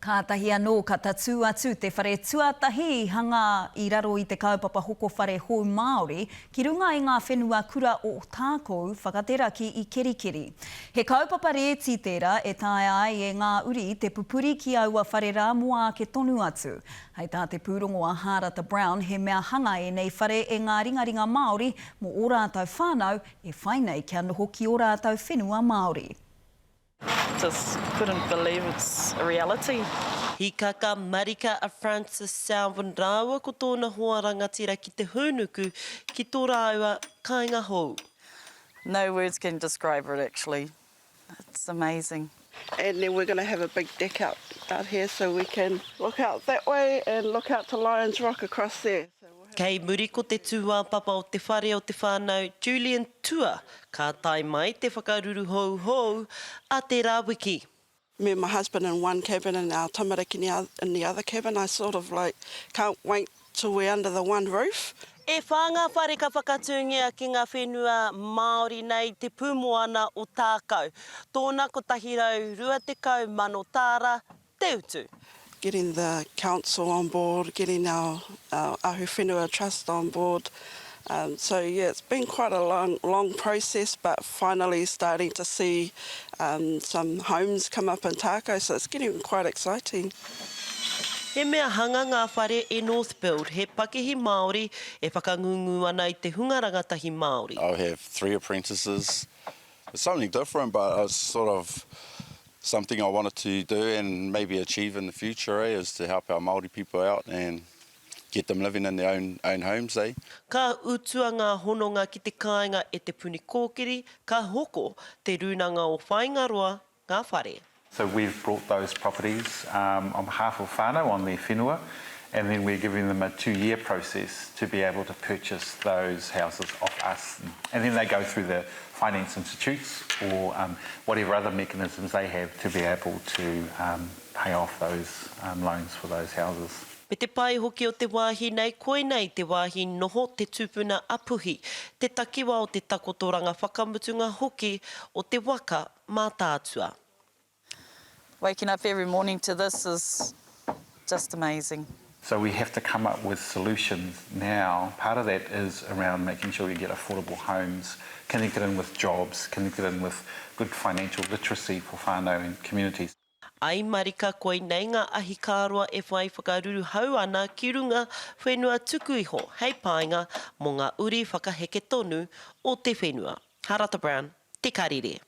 Kātahi anō ka tatū atu te whare tuatahi i hangā i raro i te kaupapa hoko whare hou Māori ki runga i ngā whenua kura o Ōtākou whakateraki i Kerikeri. He kaupapa rēti tērā e taea ai e ngā uri te pupuri ki aua whare rā mō āke tonu atu. Hei tā te pūrongo a Hārata Brown he mea hanga ēnei whare e ngā ringaringa Māori mō ō rātou whānau e whai nei kia noho ki ō rātou whenua Māori. Just couldn't believe it's a reality. Hikaka marika a Francis Selwyn rāua ko tōna hoa rangatira ki te hūnuku ki tō rāua kāinga hou. No words can describe it actually. It's amazing. And then we're gonna have a big deck out out here so we can look out that way and look out to Lions Rock across there. Kei muri ko te tūāpapa o te whare o te whānau Julian Tua ka tae mai te whakaruruhou hou a tērā wiki. Me and my husband in one cabin and our tamariki in the in the other cabin I sort of like can't wait till we're under the one roof. E whā ngā whare ka whakatūngia ki ngā whenua Māori nei te pūmoana o Tākau. Tōna 120,000 tāra te utu. Getting the council on board, getting our our Ahu Whenua Trust on board. Um, so yeah, it's been quite a long, long process, but finally starting to see um, some homes come up in Tākou, so it's getting quite exciting. He mea hanga ngā whare e Northbuild, he pakihi Māori e whakangungu ana i te hunga rangatahi Māori. I have three apprentices. It's something different, but it's sort of Something I wanted to do and maybe achieve in the future eh, is to help our Māori people out and get them living in their own, own homes eh. Ka utua ngā hononga ki te kāinga e Te Puni Kōkiri, ka hoko Te Rūnanga o Whāingaroa ngā whare. So we've brought those properties on behalf of whānau on their whenua and then we're giving them a two-year process to be able to purchase those houses off us and then they go through the finance institutes or whatever other mechanisms they have to be able to pay off those loans for those houses. Me te pai hoki o te wāhi nei, koinei te wāhi noho te tupuna a Puhi, te takiwa o te takotoranga whakamutunga hoki o te waka Mātaatua. Waking up every morning to this is just amazing. So we have to come up with solutions now. Part of that is around making sure we get affordable homes, connected in with jobs, connected in with good financial literacy for whānau and communities. Ai marika koinei ngā ahikāroa e whai whakaruruhau ana ki runga whenua tuku iho hei painga mō ngā uri whakaheke tonu o te whenua. Harata Brown, Te Karere.